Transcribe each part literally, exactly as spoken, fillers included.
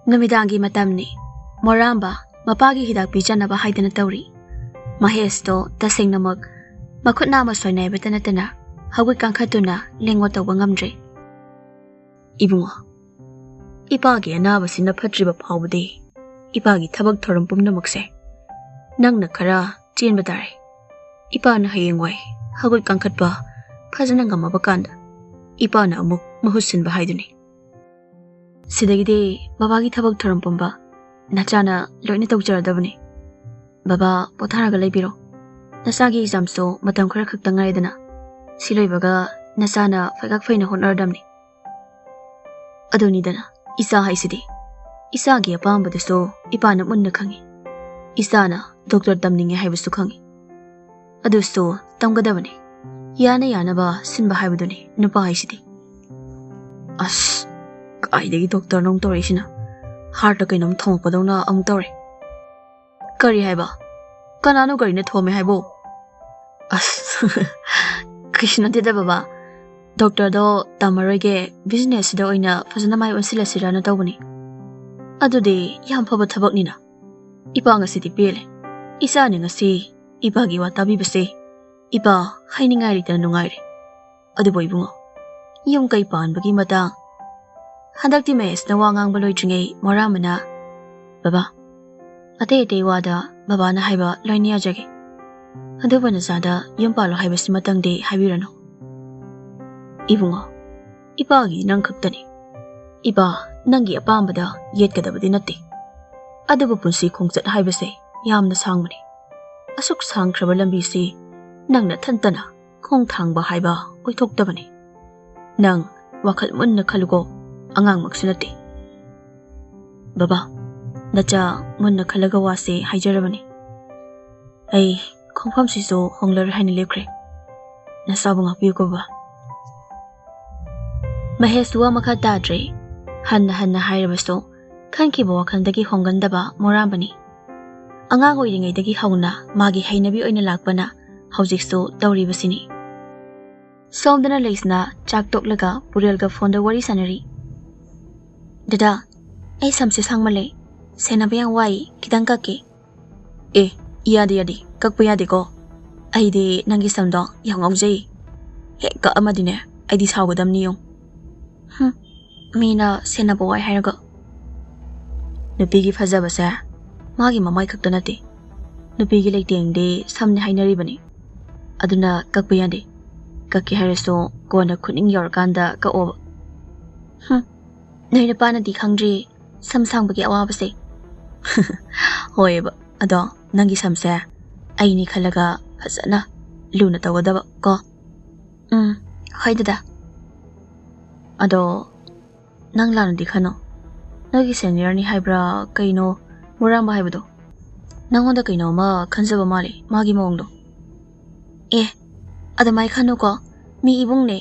ꯅꯨꯃꯤꯗꯥꯡꯒꯤ ꯃꯇꯝꯅꯤ꯫ ꯃꯣꯔꯥꯝꯕ ꯃꯄꯥꯒꯤ ꯍꯤꯗꯥꯛ ꯄꯤꯖꯅꯕ ꯍꯥꯏꯗꯅ ꯇꯧꯔꯤ꯫ ꯃꯍꯦꯁꯇꯣ ꯇꯁꯦꯡꯅꯃꯛ ꯃꯈꯨꯠ ꯅꯥꯝꯃ ꯁꯣꯏꯅꯥꯏꯕꯇ ꯅꯠꯇꯅ ꯍꯧꯒꯠ ꯀꯥꯡꯈꯠꯇꯨꯅ ꯂꯦꯡ ꯑꯣꯠ ꯇꯧꯕ ꯉꯝꯗ꯭ꯔꯦ꯫ "ꯏꯕꯨꯡꯉꯣ, ꯏꯄꯥꯒꯤ ꯑꯅꯥꯕꯁꯤꯅ ꯐꯠꯇ꯭ꯔꯤꯕ ꯐꯥꯎꯕꯗꯤ ꯏꯄꯥꯒꯤ ꯊꯕꯛ ꯊꯧꯔꯝ ꯄꯨꯝꯅꯃꯛꯁꯦ ꯅꯪꯅ ꯈꯔ ꯆꯦꯟꯕ ꯇꯥꯔꯦ꯫ ꯏꯄꯥꯅ ꯍꯌꯦꯡꯋꯥꯏ ꯍꯧꯒꯠ ꯀꯥꯡꯈꯠꯄ ꯐꯖꯅ ꯉꯝꯃꯕ ꯀꯥꯟꯗ ꯏꯄꯥꯅ ꯑꯃꯨꯛ ꯃꯍꯨꯠ ꯁꯤꯟꯕ ꯍꯥꯏꯗꯨꯅꯤ꯫ ꯁꯤꯗꯒꯤꯗꯤ ꯕꯕꯥꯒꯤ ꯊꯕꯛ ꯊꯧꯔꯝ ꯄꯨꯝꯕ ꯅꯆꯥꯅ ꯂꯣꯏꯅ ꯇꯧꯖꯔꯗꯕꯅꯤ꯫ ꯕꯕꯥ, ꯄꯣꯊꯥꯔꯒ ꯂꯩꯕꯤꯔꯣ꯫ ꯅꯆꯥꯒꯤ ꯑꯦꯛꯖꯥꯝꯁꯨ ꯃꯇꯝ ꯈꯔ ꯈꯛꯇ ꯉꯥꯏꯔꯦꯗꯅ꯫ ꯁꯤ ꯂꯣꯏꯕꯒ ꯅꯆꯥꯅ ꯐꯩꯒꯥꯛ ꯐꯩꯅ ꯍꯣꯠꯅꯔꯗꯕꯅꯤ꯫" ꯑꯗꯨꯅꯤꯗꯅ, ꯏꯆꯥ ꯍꯥꯏꯁꯤꯗꯤ꯫ ꯏꯆꯥꯒꯤ ꯑꯄꯥꯝꯕꯗꯨꯁꯨ ꯏꯄꯥꯅ ꯃꯨꯟꯅ ꯈꯪꯏ꯫ ꯏꯆꯥꯅ ꯗꯣꯛꯇꯔ ꯇꯝꯅꯤꯡꯉꯦ ꯍꯥꯏꯕꯁꯨ ꯈꯪꯏ꯫ ꯑꯗꯨꯁꯨ ꯇꯝꯒꯗꯕꯅꯤ꯫ ꯌꯥꯅ ꯌꯥꯅꯕ ꯁꯤꯟꯕ ꯍꯥꯏꯕꯗꯨꯅꯤ ꯅꯨꯄꯥ ꯍꯥꯏꯁꯤꯗꯤ꯫ ꯑꯁ, ꯀꯥꯏꯗꯒꯤ ꯗꯣꯛꯇꯔꯅꯣ ꯑꯃꯨꯛ ꯇꯧꯔꯛꯏꯁꯤꯅ? ꯍꯥꯔꯠꯇ ꯀꯩꯅꯣꯝ ꯊꯣꯡꯉꯛꯄꯗꯧꯅ ꯑꯃꯨꯛ ꯇꯧꯔꯦ꯫ "ꯀꯔꯤ ꯍꯥꯏꯕ? ꯀꯅꯥꯅꯣ ꯒꯥꯔꯤꯅ ꯊꯣꯝꯃꯦ ꯍꯥꯏꯕꯣ?" "ꯑꯁ, ꯀꯩꯁꯨ ꯅꯠꯇꯦꯗ ꯕꯕꯥ꯫ ꯗꯣꯛꯇꯔꯗꯣ ꯇꯝꯃꯔꯣꯏꯒꯦ, ꯕꯤꯖꯤꯅꯦꯁꯁꯤꯗ ꯑꯣꯏꯅ ꯐꯖꯅ ꯃꯥꯏ ꯑꯣꯟꯁꯤꯜꯂꯁꯤꯔꯅ ꯇꯧꯕꯅꯤ꯫" "ꯑꯗꯨꯗꯤ ꯌꯥꯝ ꯐꯕ ꯊꯕꯛꯅꯤꯅ꯫ ꯏꯄꯥ ꯉꯁꯤꯗꯤ ꯄꯦꯜꯂꯦ꯫ ꯏꯆꯥꯅ ꯉꯁꯤ ꯏꯄꯥꯒꯤ ꯋꯥ ꯇꯥꯕꯤꯕꯁꯦ ꯏꯄꯥ ꯍꯥꯏꯅꯤꯡꯉꯥꯏ ꯂꯩꯇꯅ ꯅꯨꯡꯉꯥꯏꯔꯦ꯫ ꯑꯗꯨꯕꯨ ꯏꯕꯨꯡꯉꯣ, ꯌꯨꯝ ꯀꯩ ꯄꯥꯟꯕꯒꯤ ꯃꯇꯥꯡ꯫" ꯍꯟꯗꯛꯇꯤ ꯃꯍꯦꯁꯅ ꯋꯥ ꯉꯥꯡꯕ ꯂꯣꯏꯗ꯭ꯔꯤꯉꯩ ꯃꯣꯔꯥꯝꯕꯅ, "ꯕꯕꯥ, ꯑꯇꯩ ꯑꯇꯩ ꯋꯥꯗ ꯕꯕꯥꯅ ꯍꯥꯏꯕ ꯂꯣꯏꯅ ꯌꯥꯖꯒꯦ꯫ ꯑꯗꯨꯕꯨ ꯅꯆꯥꯗ ꯌꯨꯝ ꯄꯥꯜꯂꯣ ꯍꯥꯏꯕꯁꯤꯃꯇꯪꯗꯤ ꯍꯥꯏꯕꯤꯔꯅꯨ꯫" "ꯏꯕꯨꯡꯉꯣ, ꯏꯄꯥꯒꯤ ꯅꯪ ꯈꯛꯇꯅꯤ꯫ ꯏꯄꯥ, ꯅꯪꯒꯤ ꯑꯄꯥꯝꯕꯗ ꯌꯦꯠꯀꯗꯕꯗꯤ ꯅꯠꯇꯦ꯫ ꯑꯗꯨꯕꯨ ꯄꯨꯟꯁꯤ ꯈꯣꯡꯆꯠ ꯍꯥꯏꯕꯁꯦ ꯌꯥꯝꯅ ꯁꯥꯡꯕꯅꯤ꯫ ꯑꯁꯨꯛ ꯁꯥꯡꯈ꯭ꯔꯕ ꯂꯝꯕꯤꯁꯤ ꯅꯪ ꯅꯊꯟꯇꯅ ꯈꯣꯡ ꯊꯥꯡꯕ ꯍꯥꯏꯕ ꯑꯣꯏꯊꯣꯛꯇꯕꯅꯤ꯫ ꯅꯪ ꯋꯥꯈꯜ ꯃꯨꯟꯅ ꯈꯜꯂꯨꯀꯣ, ꯑꯉꯥꯡꯃꯛꯁꯨ ꯅꯠꯇꯦ꯫" "ꯕꯕꯥ, ꯅꯆꯥ ꯃꯨꯟꯅ ꯈꯜꯂꯒ ꯋꯥꯁꯦ ꯍꯥꯏꯖꯔꯕꯅꯤ꯫ ꯑꯩ ꯈꯣꯡꯐꯝꯁꯤꯁꯨ ꯍꯣꯡꯂꯔꯣꯏ ꯍꯥꯏꯅ ꯂꯦꯞꯈ꯭ꯔꯦ꯫ ꯅꯆꯥꯕꯨ ꯉꯥꯛꯄꯤꯌꯨꯀꯣ ꯕꯕꯥ꯫" ꯃꯍꯦꯁ ꯋꯥ ꯃꯈꯥ ꯇꯥꯗ꯭ꯔꯦ꯫ ꯍꯟꯅ ꯍꯟꯅ ꯍꯥꯏꯔꯕꯁꯨ ꯈꯟꯈꯤꯕ ꯋꯥꯈꯜꯗꯒꯤ ꯍꯣꯡꯒꯟꯗꯕ ꯃꯣꯔꯥꯝꯕꯅꯤ꯫ ꯑꯉꯥꯡ ꯑꯣꯏꯔꯤꯉꯩꯗꯒꯤ ꯍꯧꯅ ꯃꯥꯒꯤ ꯍꯩꯅꯕꯤ ꯑꯣꯏꯅ ꯂꯥꯛꯄꯅ ꯍꯧꯖꯤꯛꯁꯨ ꯇꯧꯔꯤꯕꯁꯤꯅꯤ꯫ ꯁꯣꯝꯗꯅ ꯂꯩꯁꯅꯥ ꯆꯥꯛ ꯇꯣꯛꯂꯒ ꯄꯨꯔꯦꯜꯒ ꯐꯣꯟꯗ ꯋꯥꯔꯤ ꯁꯥꯟꯅꯔꯤ꯫ "ꯗꯗꯥ, ꯑꯩ ꯁꯝꯁꯦ ꯁꯥꯡꯃꯜꯂꯦ, ꯁꯦꯟꯅꯕ ꯌꯥꯝ ꯋꯥꯏ, ꯈꯤꯇꯪ ꯀꯛꯀꯦ꯫ ꯑꯦ, ꯌꯥꯗꯦ, ꯌꯥꯗꯦ, ꯀꯛꯄ ꯌꯥꯗꯦꯀꯣ꯫ ꯑꯩꯗꯤ ꯅꯪꯒꯤ ꯁꯝꯗꯣ ꯌꯥꯝ ꯉꯥꯎꯖꯩ꯫ ꯍꯦꯛ ꯀꯛꯑꯝꯃꯗꯤꯅꯦ, ꯑꯩꯗꯤ ꯁꯥꯎꯒꯗꯕꯅꯤ ꯌꯦꯡꯉꯨ꯫ ꯍꯨꯝ, ꯃꯤꯅ ꯁꯦꯟꯅꯕ ꯋꯥꯏ ꯍꯥꯏꯔꯒ꯫ ꯅꯨꯄꯤꯒꯤ ꯐꯖꯕꯁꯦ ꯃꯥꯒꯤ ꯃꯃꯥꯏ ꯈꯛꯇ ꯅꯠꯇꯦ, ꯅꯨꯄꯤꯒꯤ ꯂꯩꯇꯦꯡꯗꯤ ꯁꯝꯅꯤ ꯍꯥꯏꯅꯔꯤꯕꯅꯤ꯫ ꯑꯗꯨꯅ ꯀꯛꯄ ꯌꯥꯗꯦ꯫ ꯀꯛꯀꯦ ꯍꯥꯏꯔꯁꯨ ꯀꯣꯟꯅ ꯈꯨꯅꯤꯡ ꯌꯧꯔꯀꯥꯟꯗ ꯀꯛꯑꯣꯕ꯫ ꯍꯨꯝ, ꯅꯣꯏ ꯅꯨꯄꯥꯅꯗꯤ ꯈꯪꯗ꯭ꯔꯤ ꯁꯝ ꯁꯥꯡꯕꯒꯤ ꯑꯋꯥꯕꯁꯦ꯫ ꯍꯣꯏꯑꯕ, ꯑꯗꯣ ꯅꯪꯒꯤ ꯁꯝꯁꯦ ꯑꯩꯅꯤ ꯈꯜꯂꯒ ꯐꯖꯅ ꯂꯨꯅ ꯇꯧꯒꯗꯕ ꯀꯣ꯫ ꯎꯝ, ꯍꯣꯏ ꯗꯗꯥ꯫ ꯑꯗꯣ ꯅꯪ ꯂꯥꯟꯅꯗꯤ ꯈꯟꯅꯣ, ꯅꯣꯏꯒꯤ ꯁꯦꯅꯤꯌꯔꯅꯤ ꯍꯥꯏꯕ꯭ꯔꯥ ꯀꯩꯅꯣ, ꯃꯨꯔꯥꯝꯕ ꯍꯥꯏꯕꯗꯣ, ꯅꯪꯉꯣꯟꯗ ꯀꯩꯅꯣꯝꯃ ꯈꯟꯖꯕ ꯃꯥꯜꯂꯤ ꯃꯥꯒꯤ ꯃꯑꯣꯡꯗꯣ꯫ ꯑꯦ, ꯑꯗꯨꯃꯥꯏ ꯈꯟꯅꯨꯀꯣ, ꯃꯤ ꯏꯕꯨꯡꯅꯦ꯫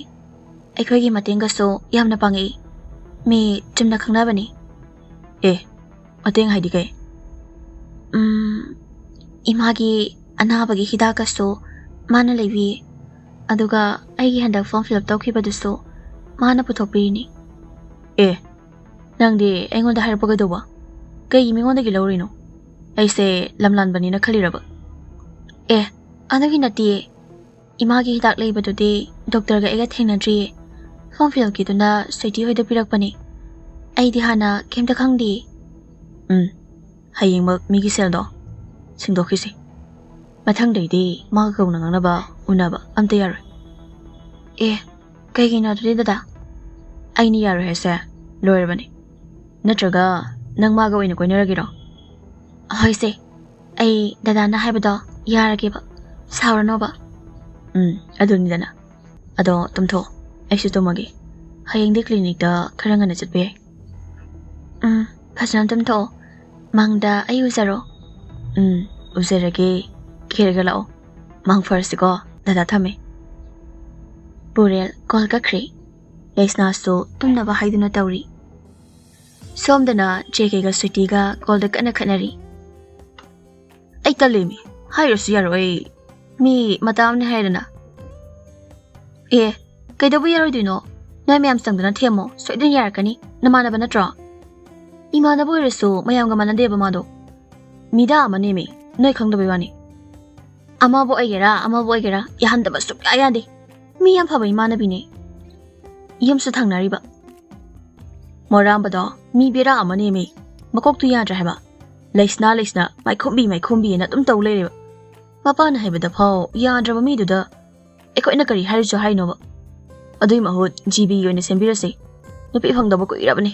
ꯑꯩꯈꯣꯏꯒꯤ ꯃꯇꯦꯡꯒꯁꯨ ꯌꯥꯝꯅ ꯄꯥꯡꯉꯛꯏ꯫ ꯃꯤ ꯆꯨꯝꯅ ꯈꯪꯅꯕꯅꯤ꯫ ꯑꯦ, ꯃꯇꯦꯡ ꯍꯥꯏꯗꯤ ꯀꯩ? ꯎꯝ, ꯏꯃꯥꯒꯤ ꯑꯅꯥꯕꯒꯤ ꯍꯤꯗꯥꯛꯀꯁꯨ ꯃꯥꯅ ꯂꯩꯕꯤꯌꯦ꯫ ꯑꯗꯨꯒ ꯑꯩꯒꯤ ꯍꯟꯗꯛ ꯐꯣꯔꯝ ꯐꯤꯜ ꯑꯞ ꯇꯧꯈꯤꯕꯗꯨꯁꯨ ꯃꯥꯅ ꯄꯨꯊꯣꯛꯄꯤꯔꯤꯅꯤ꯫ ꯑꯦ, ꯅꯪꯗꯤ ꯑꯩꯉꯣꯟꯗ ꯍꯥꯏꯔꯛꯄ ꯀꯩꯗꯧꯕ? ꯀꯩꯒꯤ ꯃꯤꯉꯣꯟꯗꯒꯤ ꯂꯧꯔꯤꯅꯣ? ꯑꯩꯁꯦ ꯂꯝꯂꯥꯟꯕꯅꯤꯅ ꯈꯜꯂꯤꯔꯕ? ꯑꯦ, ꯑꯗꯨꯒꯤ ꯅꯠꯇꯤꯌꯦ꯫ ꯏꯃꯥꯒꯤ ꯍꯤꯗꯥꯛ ꯂꯩꯕꯗꯨꯗꯤ ꯗꯣꯛꯇꯔꯒ ꯑꯩꯒ ꯊꯦꯡꯅꯗ꯭ꯔꯤꯌꯦ꯫ ꯐꯣꯔꯝ ꯐꯤꯜ ꯑꯞꯀꯤꯗꯨꯅ ꯁ꯭ꯋꯤꯇꯤ ꯍꯣꯏꯗ ꯄꯤꯔꯛꯄꯅꯦ꯫ ꯑꯩꯗꯤ ꯍꯥꯟꯅ ꯀꯩꯝꯇ ꯈꯪꯗꯤꯌꯦ꯫ ꯎꯝ, ꯍꯌꯦꯡꯃꯛ ꯃꯤꯒꯤ ꯁꯦꯜꯗꯣ ꯁꯤꯡꯗꯣꯛꯈꯤꯁꯤ꯫ ꯃꯊꯪꯗꯩꯗꯤ ꯃꯥꯒ ꯀꯧꯅ ꯉꯥꯡꯅꯕ ꯎꯅꯕ ꯑꯝꯇ ꯌꯥꯔꯣꯏ꯫ ꯑꯦ, ꯀꯩꯒꯤꯅꯣ ꯑꯗꯨꯗꯤ ꯗꯗꯥ? ꯑꯩꯅ ꯌꯥꯔꯣꯏ ꯍꯥꯏꯁꯦ ꯂꯣꯏꯔꯕꯅꯦ꯫ ꯅꯠꯇ꯭ꯔꯒ ꯅꯪ ꯃꯥꯒ ꯑꯣꯏꯅ ꯀꯣꯏꯅꯔꯒꯦꯔꯣ? ꯍꯣꯏꯁꯦ, ꯑꯩ ꯗꯗꯥꯅ ꯍꯥꯏꯕꯗꯣ ꯌꯥꯔꯒꯦꯕ, ꯁꯥꯎꯔꯅꯣꯕ꯫ ꯎꯝ, ꯑꯗꯨꯅꯤꯗꯅ꯫ ꯑꯗꯣ ꯇꯨꯝꯊꯣꯛꯑꯣ, ꯑꯩꯁꯨ ꯇꯨꯝꯃꯒꯦ꯫ ꯍꯌꯦꯡꯗꯤ ꯀ꯭ꯂꯤꯅꯤꯛꯇ ꯈꯔ ꯉꯟꯅ ꯆꯠꯄ ꯌꯥꯏ꯫ ꯎꯝ, ꯐꯖꯅ ꯇꯨꯝꯊꯣꯛꯑꯣ꯫ ꯃꯪꯗ ꯑꯩ ꯎꯖꯔꯣ꯫ ꯎꯝ, ꯎꯖꯔꯒꯦ꯫ ꯀꯦꯔꯒ ꯂꯥꯛꯑꯣ꯫ ꯃꯪ ꯐꯔꯁꯤꯀꯣ, ꯗꯗꯥ ꯊꯝꯃꯦ꯫ ꯄꯨꯔꯦꯜ ꯀꯣꯜ ꯀꯛꯈ꯭ꯔꯦ꯫ ꯌꯥꯏꯁꯅꯥꯁꯨ ꯇꯨꯝꯅꯕ ꯍꯥꯏꯗꯨꯅ ꯇꯧꯔꯤ꯫ ꯁꯣꯝꯗꯅ ꯖꯦ ꯀꯦꯒ ꯁ꯭ꯋꯤꯇꯤꯒ ꯀꯣꯜꯗ ꯀꯟꯅ ꯈꯠꯅꯔꯤ꯫ ꯑꯩ ꯇꯜꯂꯦꯃꯤ, ꯍꯥꯏꯔꯁꯨ ꯌꯥꯔꯣꯏ꯫ ꯃꯤ ꯃꯇꯥ ꯑꯃꯅꯤ ꯍꯥꯏꯔꯦꯗꯅ꯫ ꯑꯦ, ꯀꯩꯗꯧꯕ ꯌꯥꯔꯣꯏꯗꯣꯏꯅꯣ? ꯅꯣꯏ ꯃꯌꯥꯝ ꯆꯪꯗꯅ ꯊꯦꯝꯃꯣ, ꯁꯣꯏꯗꯅ ꯌꯥꯔꯛꯀꯅꯤ꯫ ꯅꯃꯥꯟꯅꯕ ꯅꯠꯇ꯭ꯔꯣ? ꯏꯃꯥꯟꯅꯕ ꯑꯣꯏꯔꯁꯨ ꯃꯌꯥꯝꯒ ꯃꯥꯟꯅꯗꯦꯕ ꯃꯥꯗꯣ꯫ ꯃꯤꯗꯥ ꯑꯃꯅꯦꯃꯤ, ꯅꯣꯏ ꯈꯪꯗꯕꯩ ꯋꯥꯅꯤ꯫ ꯑꯃꯕꯨ ꯑꯣꯏꯒꯦꯔꯥ ꯑꯃꯕꯨ ꯑꯣꯏꯒꯦꯔꯥ ꯌꯥꯍꯟꯗꯕ ꯁꯨꯛꯌꯥ ꯌꯥꯗꯦ꯫ ꯃꯤ ꯌꯥꯝ ꯐꯕ ꯏꯃꯥꯟꯅꯕꯤꯅꯦ꯫ ꯌꯨꯝꯁꯨ ꯊꯪꯅꯔꯤꯕ꯫ ꯃꯣꯔꯥꯝꯕꯗꯣ ꯃꯤ ꯕꯦꯔꯥ ꯑꯃꯅꯦꯃꯤ꯫ ꯃꯀꯣꯛꯇꯨ ꯌꯥꯗ꯭ꯔꯦ ꯍꯥꯏꯕ꯫ ꯂꯩꯁꯅꯥ ꯂꯩꯁꯅꯥ ꯃꯥꯏꯈꯨꯝꯕꯤ ꯃꯥꯏꯈꯨꯝꯕꯤꯅ ꯑꯗꯨꯝ ꯇꯧ ꯂꯩꯔꯦꯕ꯫ ꯃꯄꯥꯅ ꯍꯥꯏꯕꯗ ꯐꯥꯎ ꯌꯥꯗ꯭ꯔꯕ ꯃꯤꯗꯨꯗ ꯑꯩꯈꯣꯏꯅ ꯀꯔꯤ ꯍꯥꯏꯔꯨꯁꯨ ꯍꯥꯏꯅꯣꯕ? ꯑꯗꯨꯏ ꯃꯍꯨꯠ ꯖꯤꯕꯤꯒꯤ ꯑꯣꯏꯅ ꯁꯦꯝꯕꯤꯔꯁꯦ꯫ ꯅꯨꯄꯤ ꯐꯪꯗꯕ ꯀꯨꯏꯔꯕꯅꯦ꯫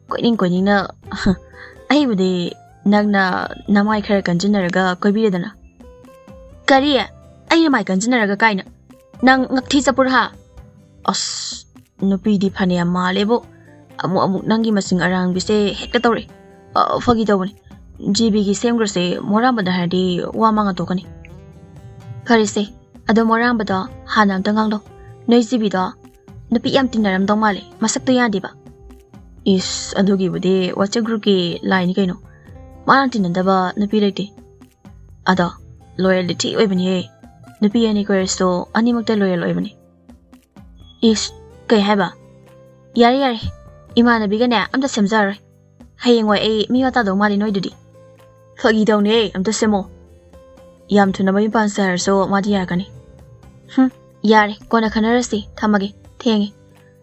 ꯀꯣꯏꯅꯤꯡ ꯀꯣꯏꯅꯤꯡꯅ ꯑꯩꯕꯨꯗꯤ ꯅꯪꯅ ꯅꯃꯥꯏ ꯈꯔ ꯀꯟꯖꯤꯟꯅꯔꯒ ꯀꯣꯏꯕꯤꯔꯦꯗꯅ꯫ ꯀꯔꯤ? ꯑꯩ ꯅꯃꯥꯏ ꯀꯟꯖꯤꯟꯅꯔꯒ ꯀꯥꯏꯅ? ꯅꯪ ꯉꯛꯊꯤ ꯆꯠꯄꯨꯔꯥ? ꯑꯁ, ꯅꯨꯄꯤꯗꯤ ꯐꯅꯌꯥꯝ ꯃꯥꯜꯂꯦꯕꯨ꯫ ꯑꯃꯨꯛ ꯑꯃꯨꯛ ꯅꯪꯒꯤ ꯃꯁꯤꯡ ꯑꯔꯥꯡꯕꯤꯁꯦ ꯍꯦꯛꯇ ꯇꯧꯔꯛꯑꯦ꯫ ꯑ, ꯐꯥꯒꯤ ꯇꯧꯕꯅꯦ꯫ ꯖꯤꯕꯤꯒꯤ ꯁꯦꯝꯈ꯭ꯔꯁꯦ, ꯃꯣꯔꯥꯝꯕꯗ ꯍꯥꯏꯔꯗꯤ ꯋꯥ ꯃꯥꯡꯉ ꯇꯣꯛꯀꯅꯤ꯫ ꯐꯔꯦꯁꯦ, ꯑꯗꯣ ꯃꯣꯔꯥꯝꯕꯗꯣ ꯍꯥꯟꯅ ꯑꯝꯇ ꯉꯥꯡꯂꯣ꯫ ꯅꯣꯏ ꯖꯤꯕꯤꯗꯣ ꯅꯨꯄꯤ ꯌꯥꯝ ꯇꯤꯟꯅꯔꯝꯗꯧ ꯃꯥꯜꯂꯦ, ꯃꯁꯛꯇꯣ ꯌꯥꯗꯦꯕ꯫ ꯏꯁ, ꯑꯗꯨꯒꯤꯕꯨꯗꯤ WhatsApp groupꯀꯤ ꯂꯥꯏꯅꯤ ꯀꯩꯅꯣ꯫ ꯃꯥꯅ ꯇꯤꯟꯅꯗꯕ ꯅꯨꯄꯤ ꯂꯩꯇꯦ꯫ ꯑꯗꯣ loyalꯗꯤ ꯊꯤ ꯑꯣꯏꯕꯅꯤꯍꯦ꯫ ꯅꯨꯄꯤ ꯑꯅꯤ ꯀꯣꯏꯔꯁꯨ ꯑꯅꯤꯃꯛꯇ loyal ꯑꯣꯏꯕꯅꯤ꯫ ꯏꯁ, ꯀꯩ ꯍꯥꯏꯕ? ꯌꯥꯔꯦ, ꯌꯥꯔꯦ, ꯏꯃꯥꯟꯅꯕꯤꯒꯅꯦ ꯑꯝꯇ ꯁꯦꯝꯖꯔꯔꯣꯏ꯫ ꯍꯌꯦꯡꯋꯥꯏ ꯑꯩ ꯃꯤ ꯋꯥ ꯇꯥꯗꯧ ꯃꯥꯜꯂꯤ ꯅꯣꯏꯗꯨꯗꯤ꯫ ꯐꯥꯒꯤ ꯇꯧꯅꯦ, ꯑꯝꯇ ꯁꯦꯝꯃꯣ꯫ ꯌꯥꯝ ꯊꯨꯅ ꯃꯌꯨꯝ ꯄꯥꯟꯁꯦ ꯍꯥꯏꯔꯁꯨ ꯃꯥꯗꯤ ꯌꯥꯔꯛꯀꯅꯤ꯫ ꯍꯨꯝ, ꯌꯥꯔꯦ, ꯀꯣꯟꯅ ꯈꯟꯅꯔꯁꯤ, ꯊꯝꯃꯒꯦ, ꯊꯦꯡꯉꯦ꯫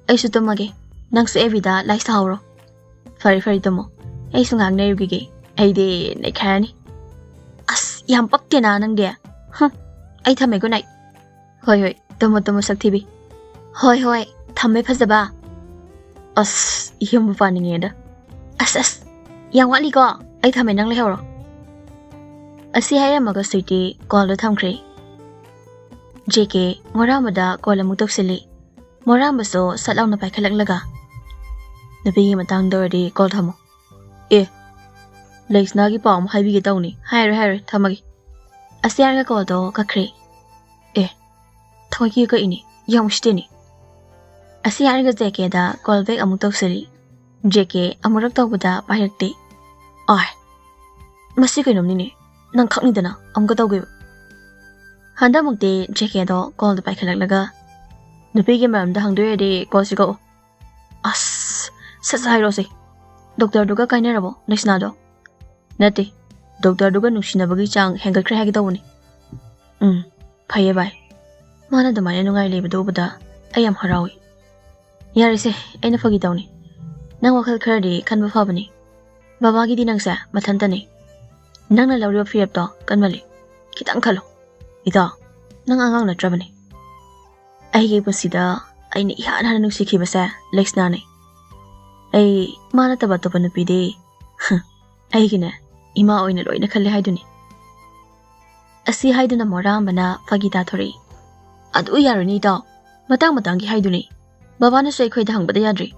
ꯑꯩꯁꯨ ꯇꯨꯝꯃꯒꯦ, ꯅꯪꯁꯨ ꯑꯦꯐꯕꯤꯗ ꯂꯥꯏ ꯁꯥꯍꯧꯔꯣ꯫ ꯐꯔꯦ ꯐꯔꯦ, ꯇꯨꯝꯃꯣ, ꯑꯩꯁꯨ ꯉꯥꯏꯍꯥꯛ ꯅꯩꯔꯨꯈꯤꯒꯦ꯫ ꯑꯩꯗꯤ ꯅꯩꯈꯥꯏꯔꯅꯤ꯫ ꯑꯁ, ꯌꯥꯝ ꯄꯛꯇꯦꯅ ꯅꯪꯗꯤ꯫ ꯍꯨꯝ, ꯑꯩ ꯊꯝꯃꯦ, good night꯫ ꯍꯣꯏ ꯍꯣꯏ, ꯇꯨꯝꯃꯣ ꯇꯨꯝꯃꯣ ꯁꯛꯊꯤꯕꯤ꯫ ꯍꯣꯏ ꯍꯣꯏ, ꯊꯝꯃꯦ ꯐꯖꯕ꯫ ꯑꯁ, ꯌꯨꯝꯕꯨ ꯄꯥꯅꯤꯡꯉꯦꯗ꯫ ꯑꯁ ꯑꯁ, ꯌꯥꯝ ꯋꯥꯠꯂꯤꯀꯣ, ꯑꯩ ꯊꯝꯃꯦ, ꯅꯪ ꯂꯩꯍꯧꯔꯣ꯫ ꯑꯁꯤ ꯍꯥꯏꯔꯝꯃꯒ ꯁ꯭ꯋꯤꯇꯤ ꯀꯣꯜꯗꯣ ꯊꯝꯈ꯭ꯔꯦ꯫ ꯖꯦ ꯀꯦ ꯃꯣꯔꯥꯝꯕꯗ ꯀꯣꯜ ꯑꯃꯨꯛ ꯇꯧꯁꯤꯜꯂꯤ꯫ ꯃꯣꯔꯥꯝꯕꯁꯨ ꯁꯠ ꯂꯥꯎꯅ ꯄꯥꯏꯈꯠꯂꯛꯂꯒ, "ꯅꯨꯄꯤꯒꯤ ꯃꯇꯥꯡꯗ ꯑꯣꯏꯔꯗꯤ ꯀꯣꯜ ꯊꯝꯃꯣ꯫ ꯑꯦ, ꯂꯩꯁꯅꯥꯒꯤ ꯄꯥꯎ ꯑꯃ ꯍꯥꯏꯕꯤꯒꯦ ꯇꯧꯅꯤ꯫ ꯍꯥꯏꯔꯣꯏ ꯍꯥꯏꯔꯣꯏ, ꯊꯝꯃꯒꯦ"꯫ ꯑꯁꯤ ꯍꯥꯏꯔꯒ ꯀꯣꯜꯗꯣ ꯀꯛꯈ꯭ꯔꯦ꯫ ꯑꯦ, ꯊꯋꯥꯏꯀꯤ ꯀꯛꯏꯅꯦ, ꯌꯥꯝ ꯎꯁꯤꯠꯇꯦꯅꯦ꯫ ꯑꯁꯤ ꯍꯥꯏꯔꯒ ꯖꯦ ꯀꯦꯗ ꯀꯣꯜ ꯕꯦꯛ ꯑꯃꯨꯛ ꯇꯧꯁꯤꯜꯂꯤ꯫ ꯖꯦ ꯀꯦ ꯑꯃꯨꯔꯛ ꯇꯧꯕꯗ ꯄꯥꯏꯔꯛꯇꯦ꯫ ꯑꯥꯏ, ꯃꯁꯤ ꯀꯩꯅꯣꯝꯅꯤꯅꯦ, ꯅꯪ ꯈꯛꯅꯤꯗꯅ ꯑꯃꯨꯛꯀ ꯇꯧꯒꯦꯕ꯫ ꯍꯟꯗꯛꯃꯨꯛꯇꯤ ꯖꯦ ꯀꯦꯗꯣ ꯀꯣꯜꯗꯣ ꯄꯥꯏꯈꯠꯂꯛꯂꯒ, "ꯅꯨꯄꯤꯒꯤ ꯃꯔꯝꯗ ꯍꯪꯗꯣꯏꯔꯗꯤ ꯀꯣꯜꯁꯤ ꯀꯛꯎ"꯫ ꯑꯁ, ꯁꯠ ꯁꯠ ꯍꯥꯏꯔꯣꯁꯦ꯫ ꯗꯣꯛꯇꯔꯗꯨꯒ ꯀꯥꯏꯅꯔꯕꯣ ꯂꯩꯁꯅꯥꯗꯣ? ꯅꯠꯇꯦ, ꯗꯣꯛꯇꯔꯗꯨꯒ ꯅꯨꯡꯁꯤꯅꯕꯒꯤ ꯆꯥꯡ ꯍꯦꯟꯒꯠꯈ꯭ꯔꯦ ꯍꯥꯏꯒꯦ ꯇꯧꯕꯅꯤ꯫ ꯎꯝ, ꯐꯩꯌꯦ ꯚꯥꯏ꯫ ꯃꯥꯅ ꯑꯗꯨꯃꯥꯏꯅ ꯅꯨꯡꯉꯥꯏ ꯂꯩꯕꯗꯣ ꯎꯕꯗ ꯑꯩ ꯌꯥꯝ ꯍꯔꯥꯎꯏ꯫ ꯌꯥꯔꯦꯁꯦ, ꯑꯩꯅ ꯐꯥꯒꯤ ꯇꯧꯅꯤ꯫ ꯅꯪ ꯋꯥꯈꯜ ꯈꯔꯗꯤ ꯈꯟꯕ ꯐꯕꯅꯤ꯫ ꯕꯕꯥꯒꯤꯗꯤ ꯅꯪꯁꯦ ꯃꯊꯟꯇꯅꯤ꯫ ꯅꯪꯅ ꯂꯧꯔꯤꯕ ꯐꯤꯔꯦꯞꯇꯣ ꯀꯟꯃꯜꯂꯤ꯫ ꯈꯤꯇꯪ ꯈꯜꯂꯣ꯫ ꯏꯇꯥꯎ, ꯅꯪ ꯑꯉꯥꯡ ꯅꯠꯇ꯭ꯔꯕꯅꯤ꯫ ꯑꯩꯒꯤ ꯄꯨꯟꯁꯤꯗ ꯑꯩꯅ ꯏꯍꯥꯟ ꯍꯥꯟꯅ ꯅꯨꯡꯁꯤꯈꯤꯕꯁꯦ ꯂꯩꯁꯅꯥꯅꯤ꯫ ꯑꯩ ꯃꯥ ꯅꯠꯇꯕ ꯑꯇꯣꯞꯄ ꯅꯨꯄꯤꯗꯤ, ꯑꯩꯒꯤꯅꯦ, ꯏꯃꯥ ꯑꯣꯏꯅ ꯂꯣꯏꯅ ꯈꯜꯂꯦ ꯍꯥꯏꯗꯨꯅꯤ꯫ ꯑꯁꯤ ꯍꯥꯏꯗꯨꯅ ꯃꯣꯔꯥꯝꯕꯅ ꯐꯥꯒꯤ ꯇꯥꯊꯣꯔꯛꯏ꯫ ꯑꯗꯨ ꯌꯥꯔꯣꯏꯅꯦ ꯏꯇꯥꯎ, ꯃꯇꯥꯡ ꯃꯇꯥꯡꯒꯤ ꯍꯥꯏꯗꯨꯅꯤ꯫ ꯕꯕꯥꯅꯁꯨ ꯑꯩꯈꯣꯏꯗ ꯍꯪꯕꯗ ꯌꯥꯗ꯭ꯔꯤ꯫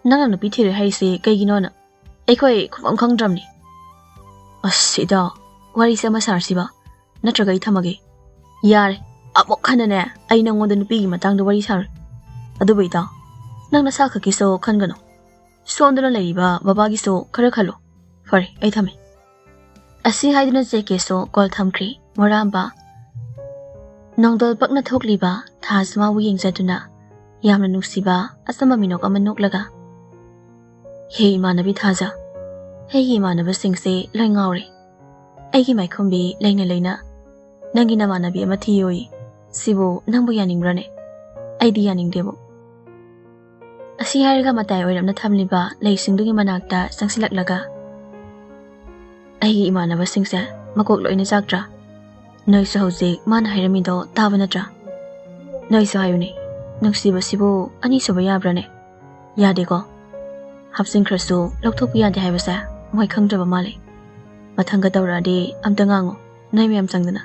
ꯅꯪꯅ ꯅꯨꯄꯤ ꯊꯤꯔꯣꯏ ꯍꯥꯏꯔꯤꯁꯤ ꯀꯩꯒꯤꯅꯣꯅ? ꯑꯩꯈꯣꯏ ꯈꯨꯐꯝ ꯈꯪꯗ꯭ꯔꯕꯅꯤ꯫ ꯑꯁ ꯏꯇꯥꯎ, ꯋꯥꯔꯤꯁꯦ ꯑꯃ ꯁꯥꯔꯁꯤꯕ, ꯅꯠꯇ꯭ꯔꯒ ꯑꯩ ꯊꯝꯃꯒꯦ꯫ ꯌꯥꯔꯦ, ꯑꯃꯨꯛ ꯍꯟꯅꯅꯦ ꯑꯩ ꯅꯪꯉꯣꯟꯗ ꯅꯨꯄꯤꯒꯤ ꯃꯇꯥꯡꯗ ꯋꯥꯔꯤ ꯁꯥꯔꯣꯏ꯫ ꯑꯗꯨꯕꯨ ꯏꯇꯥꯎ, ꯅꯪ ꯅꯁꯥ ꯈꯛꯀꯤꯁꯨ ꯈꯟꯒꯅꯨ꯫ ꯁꯣꯝꯗꯅ ꯂꯩꯔꯤꯕ ꯕꯕꯥꯒꯤꯁꯨ ꯈꯔ ꯈꯜꯂꯨ꯫ ꯐꯔꯦ, ꯑꯩ ꯊꯝꯃꯦ꯫ ꯑꯁꯤ ꯍꯥꯏꯗꯨꯅ ꯖꯦꯀꯦꯁꯨ ꯀꯣꯜ ꯊꯝꯈ꯭ꯔꯤ꯫ ꯃꯣꯔꯥꯝꯕ ꯅꯣꯡꯗꯣꯜ ꯄꯛꯅ ꯊꯣꯛꯂꯤꯕ ꯊꯥꯁꯤꯃꯥꯕꯨ ꯌꯦꯡꯖꯗꯨꯅ ꯌꯥꯝꯅ ꯅꯨꯡꯁꯤꯕ ꯑꯆꯝꯕ ꯃꯤꯅꯣꯛ ꯑꯃ ꯅꯣꯛꯂꯒ, "ꯍꯦ ꯏꯃꯥꯟꯅꯕꯤ ꯊꯥꯖ, ꯑꯩꯒꯤ ꯏꯃꯥꯟꯅꯕꯁꯤꯡꯁꯦ ꯂꯣꯏ ꯉꯥꯎꯔꯦ꯫ ꯑꯩꯒꯤ ꯃꯥꯏꯈꯨꯝꯕꯤ ꯂꯩꯅ ꯂꯩꯅ ꯅꯪꯒꯤ ꯅꯃꯥꯟꯅꯕꯤ ꯑꯃ ꯊꯤꯌꯣꯌꯦ꯫ ꯁꯤꯕꯨ ꯅꯪꯕꯨ ꯌꯥꯅꯤꯡꯕ꯭ꯔꯅꯦ? ꯑꯩꯗꯤ ꯌꯥꯅꯤꯡꯗꯦꯕꯨ"꯫ ꯑꯁꯤ ꯍꯥꯏꯔꯒ ꯃꯇꯥꯏ ꯑꯣꯏꯔꯞꯅ ꯊꯝꯂꯤꯕ ꯂꯩꯁꯤꯡꯗꯨꯒꯤ ꯃꯅꯥꯛꯇ ꯆꯪꯁꯤꯜꯂꯛꯂꯒ, "ꯑꯩꯒꯤ ꯏꯃꯥꯟꯅꯕꯁꯤꯡꯁꯦ ꯃꯀꯣꯛ ꯂꯣꯏꯅ ꯆꯥꯛꯇ꯭ꯔꯥ? ꯅꯣꯏꯁꯨ ꯍꯧꯖꯤꯛ ꯃꯥꯅ ꯍꯥꯏꯔꯝꯃꯤꯗꯣ ꯇꯥꯕ ꯅꯠꯇ꯭ꯔꯥ? ꯅꯣꯏꯁꯨ ꯍꯥꯏꯌꯨꯅꯦ, ꯅꯨꯡꯁꯤꯕꯁꯤꯕꯨ ꯑꯅꯤꯁꯨꯕ ꯌꯥꯕ꯭ꯔꯥꯅꯦ? ꯌꯥꯗꯦꯀꯣ? ꯍꯥꯞꯆꯤꯟꯈ꯭ꯔꯁꯨ ꯂꯧꯊꯣꯛꯄ ꯌꯥꯗꯦ ꯍꯥꯏꯕꯁꯦ ꯃꯣꯏ ꯈꯪꯗ꯭ꯔꯕ ꯃꯥꯜꯂꯦ꯫ ꯃꯊꯪꯒ ꯇꯧꯔꯛꯑꯗꯤ ꯑꯝꯇ ꯉꯥꯡꯉꯣ, ꯅꯣꯏ ꯃꯌꯥꯝ ꯆꯪꯗꯅ"꯫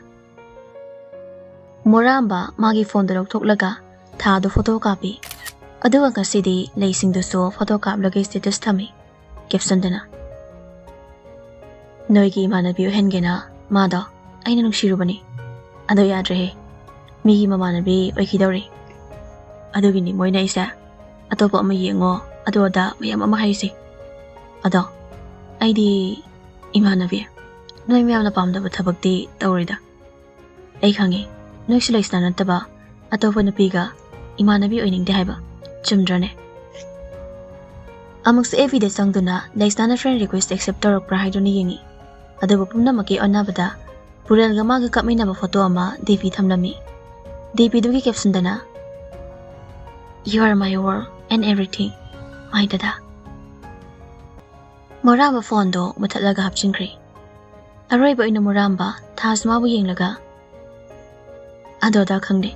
ꯃꯣꯔꯥꯝꯕ ꯃꯥꯒꯤ ꯐꯣꯟꯗ ꯂꯧꯊꯣꯛꯂꯒ ꯊꯥꯗꯣ ꯐꯣꯇꯣ ꯀꯥꯞꯄꯤ꯫ ꯑꯗꯨꯒ ꯉꯁꯤꯗꯤ ꯂꯩꯁꯤꯡꯗꯨꯁꯨ ꯐꯣꯇꯣ ꯀꯥꯞꯂꯒ ꯁ꯭ꯇꯦꯇꯁ ꯊꯝꯃꯤ꯫ ꯀꯦꯞꯁꯟꯗꯅ, "ꯅꯣꯏꯒꯤ ꯏꯃꯥꯟꯅꯕꯤ ꯑꯣꯏꯍꯟꯒꯦꯅ ꯃꯥꯗꯣ ꯑꯩꯅ ꯅꯨꯡꯁꯤꯔꯨꯕꯅꯤ꯫ ꯑꯗꯣ ꯌꯥꯗ꯭ꯔꯦꯍꯦ, ꯃꯤꯒꯤ ꯃꯃꯥꯟꯅꯕꯤ ꯑꯣꯏꯈꯤꯗꯧꯔꯦ꯫ ꯑꯗꯨꯒꯤꯅꯤ ꯃꯣꯏꯅ ꯑꯩꯁꯦ ꯑꯇꯣꯞꯄ ꯑꯃ ꯌꯦꯡꯉꯣ, ꯑꯗꯨ ꯑꯗꯥ ꯃꯌꯥꯝ ꯑꯃ ꯍꯥꯏꯔꯤꯁꯦ꯫ ꯑꯗꯣ ꯑꯩꯗꯤ ꯏꯃꯥꯟꯅꯕꯤ, ꯅꯣꯏ ꯃꯌꯥꯝꯅ ꯄꯥꯝꯗꯕ ꯊꯕꯛꯇꯤ ꯇꯧꯔꯣꯏꯗ꯫ ꯑꯩ ꯈꯪꯉꯤ, ꯅꯣꯏꯁꯨ ꯂꯩꯁꯅꯥ ꯅꯠꯇꯕ ꯑꯇꯣꯞꯄ ꯅꯨꯄꯤꯒ ꯏꯃꯥꯟꯅꯕꯤ ꯑꯣꯏꯅꯤꯡꯗꯦ ꯍꯥꯏꯕ꯫ ꯆꯨꯝꯗ꯭ꯔꯅꯦ?" ꯑꯃꯨꯛꯁꯨ ꯑꯦꯐ ꯕꯤꯗ ꯆꯪꯗꯨꯅ ꯂꯩꯁꯅꯥꯅ friend request accept ꯇꯧꯔꯛꯄ꯭ꯔꯥ ꯍꯥꯏꯗꯨꯅ ꯌꯦꯡꯉꯤ꯫ ꯑꯗꯨꯕꯨ ꯄꯨꯝꯅꯃꯛꯀꯤ ꯑꯣꯟꯅꯕꯗ ꯄꯨꯔꯦꯜꯒ ꯃꯥꯒ ꯀꯞꯃꯤꯟꯅꯕ ꯐꯣꯇꯣ ꯑꯃ ꯗꯤ ꯄꯤ ꯊꯝꯂꯝꯃꯤ꯫ ꯗꯤ ꯄꯤꯗꯨꯒꯤ ꯀꯦꯞꯁꯟꯗꯅ "You are my world and everything, my ꯗꯗꯥ"꯫ ꯃꯣꯔꯥꯝꯕ ꯐꯣꯟꯗꯣ ꯃꯨꯊꯠꯂꯒ ꯍꯥꯞꯆꯤꯟꯈ꯭ꯔꯦ꯫ ꯑꯔꯣꯏꯕ ꯑꯣꯏꯅ ꯃꯣꯔꯥꯝꯕ ꯊꯥꯖ ꯃꯥꯕꯨ ꯌꯦꯡꯂꯒ "ꯑꯗꯣꯗ ꯈꯪꯗꯦ,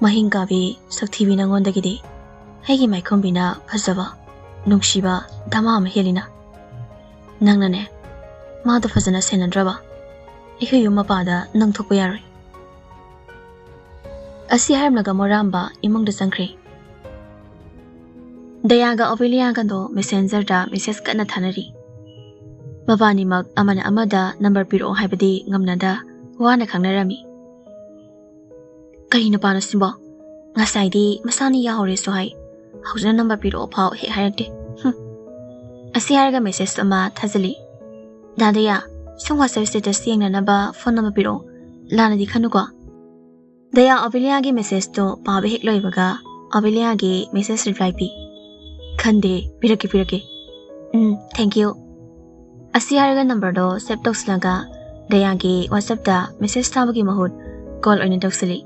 ꯃꯍꯤꯡ ꯀꯥꯕꯤ ꯁꯛꯊꯤꯕꯤ ꯅꯉꯣꯟꯗꯒꯤꯗꯤ ꯑꯩꯒꯤ ꯃꯥꯏꯈꯨꯝꯕꯤꯅ ꯐꯖꯕ, ꯅꯨꯡꯁꯤꯕ ꯗꯃꯥ ꯑꯃ ꯍꯦꯜꯂꯤꯅ꯫ ꯅꯪꯅꯅꯦ, ꯃꯥꯗꯣ ꯐꯖꯅ ꯁꯦꯟꯅꯗ꯭ꯔꯕ ꯑꯩꯈꯣꯏ ꯌꯨꯝ ꯃꯄꯥꯗ ꯅꯪ ꯊꯣꯛꯄ ꯌꯥꯔꯣꯏ"꯫ ꯑꯁꯤ ꯍꯥꯏꯔꯝꯂꯒ ꯃꯣꯔꯥꯝꯕ ꯏꯃꯨꯡꯗ ꯆꯪꯈ꯭ꯔꯦ꯫ ꯗꯌꯥꯒ ꯑꯣꯕꯦꯂꯤꯌꯥꯒꯗꯣ ꯃꯦꯁꯦꯟꯖꯔꯗ ꯃꯦꯁꯦꯖ ꯀꯟꯅ ꯊꯥꯅꯔꯤ꯫ ꯃꯕꯥꯅꯤꯃꯛ ꯑꯃꯅ ꯑꯃꯗ ꯅꯝꯕꯔ ꯄꯤꯔꯛꯑꯣ ꯍꯥꯏꯕꯗꯤ ꯉꯝꯅꯗ ꯋꯥꯅ ꯈꯪꯅꯔꯝꯃꯤ꯫ "ꯀꯔꯤ ꯅꯨꯄꯥꯅꯣ ꯁꯤꯕꯣ? ꯉꯁꯥꯏꯗꯤ ꯃꯁꯥꯅ ꯌꯥꯍꯧꯔꯦꯁꯨ ꯍꯥꯏ, ꯍꯧꯖꯤꯛꯅ ꯅꯝꯕꯔ ꯄꯤꯔꯛꯑꯣ ꯐꯥꯎ ꯍꯦꯛ ꯍꯥꯏꯔꯛꯇꯦ꯫ ꯍꯨꯝ"꯫ ꯑꯁꯤ ꯍꯥꯏꯔꯒ ꯃꯦꯁꯦꯖ ꯑꯃ ꯊꯥꯖꯤꯜꯂꯤ꯫ "ꯗꯥ ꯗꯌꯥ, ꯁꯨꯝ WhatsApp status ꯌꯦꯡꯅꯅꯕ ꯐꯣꯟ ꯅꯝꯕꯔ ꯄꯤꯔꯛꯑꯣ, ꯂꯥꯟꯅꯗꯤ ꯈꯟꯅꯨꯀꯣ"꯫ ꯗꯌꯥ ꯑꯣꯕꯦꯂꯤꯌꯥꯒꯤ ꯃꯦꯁꯦꯖꯇꯣ ꯄꯥꯕ ꯍꯦꯛ ꯂꯣꯏꯕꯒ ꯑꯣꯕꯦꯂꯤꯌꯥꯒꯤ ꯃꯦꯁꯦꯖ ꯔꯤꯄ꯭ꯂꯥꯏ ꯄꯤ꯫ "ꯈꯟꯗꯦ, ꯄꯤꯔꯛꯀꯦ, ꯄꯤꯔꯛꯀꯦ꯫ ꯎꯝ, thank you"꯫ ꯑꯁꯤ ꯍꯥꯏꯔꯒ ꯅꯝꯕꯔꯗꯣ ꯁꯦꯚ ꯇꯧꯁꯤꯜꯂꯒ ꯗꯌꯥꯒꯤ WhatsAppꯇ ꯃꯦꯁꯦꯖ ꯊꯥꯕꯒꯤ ꯃꯍꯨꯠ ꯀꯣꯜ ꯑꯣꯏꯅ ꯇꯧꯁꯤꯜꯂꯤ꯫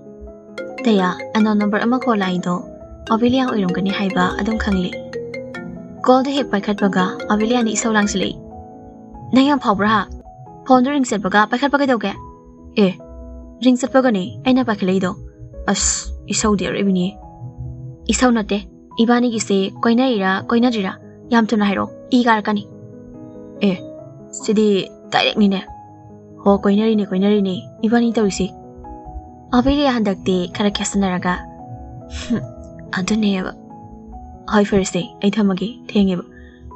ꯗꯌꯥ, unknown number ꯑꯃ ꯀꯣꯜ ꯂꯥꯛꯏꯗꯣ ꯑꯣꯕꯦꯂꯤꯌꯥ ꯑꯣꯏꯔꯝꯒꯅꯤ ꯍꯥꯏꯕ ꯑꯗꯨꯝ ꯈꯪꯂꯤ꯫ ꯀꯣꯜꯗꯣ ꯍꯦꯛ ꯄꯥꯏꯈꯠꯄꯒ ꯑꯣꯕꯦꯂꯤꯌꯥꯅ ꯏꯁꯧ ꯂꯥꯡꯁꯤꯜꯂꯛꯏ꯫ "ꯅꯪ ꯌꯥꯝ ꯐꯥꯎꯕ꯭ꯔꯥ ꯍꯥ? ꯐꯣꯟꯗꯣ ꯔꯤꯡ ꯆꯠꯄꯒ ꯄꯥꯏꯈꯠꯄ ꯀꯩꯗꯧꯒꯦ?" "ꯑꯦ, ꯔꯤꯡ ꯆꯠꯄꯒꯅꯦ ꯑꯩꯅ ꯄꯥꯏꯈꯠꯂꯛꯏꯗꯣ"꯫ ꯑꯁ, ꯏꯁꯧꯗꯤ ꯑꯔꯣꯏꯕꯤꯅꯤ꯫ "ꯏꯁꯧ ꯅꯠꯇꯦ, ꯏꯕꯥꯅꯤꯒꯤꯁꯦ ꯀꯣꯏꯅꯔꯤꯔꯥ ꯀꯣꯏꯅꯗ꯭ꯔꯤꯔꯥ? ꯌꯥꯝ ꯊꯨꯅ ꯍꯥꯏꯔꯛꯑꯣ, ꯏ ꯀꯥꯔꯛꯀꯅꯤ"꯫ "ꯑꯦ, ꯁꯤꯗꯤ ꯗꯥꯏꯔꯦꯛꯅꯤꯅꯦ꯫ ꯍꯣ, ꯀꯣꯏꯅꯔꯤꯅꯦ, ꯀꯣꯏꯅꯔꯤꯅꯦ ꯏꯕꯥꯅꯤ ꯇꯧꯔꯤꯁꯤ"꯫ ꯑꯣꯕꯦꯂꯤꯌꯥ ꯍꯟꯗꯛꯇꯤ ꯈꯔ ꯈꯦꯠꯁꯟꯅꯔꯒ, "ꯍꯨꯝ, ꯑꯗꯨꯅꯦꯕ꯫ ꯍꯣꯏ, ꯐꯔꯦꯁꯦ, ꯑꯩ ꯊꯝꯃꯒꯦ, ꯊꯦꯡꯉꯦꯕ꯫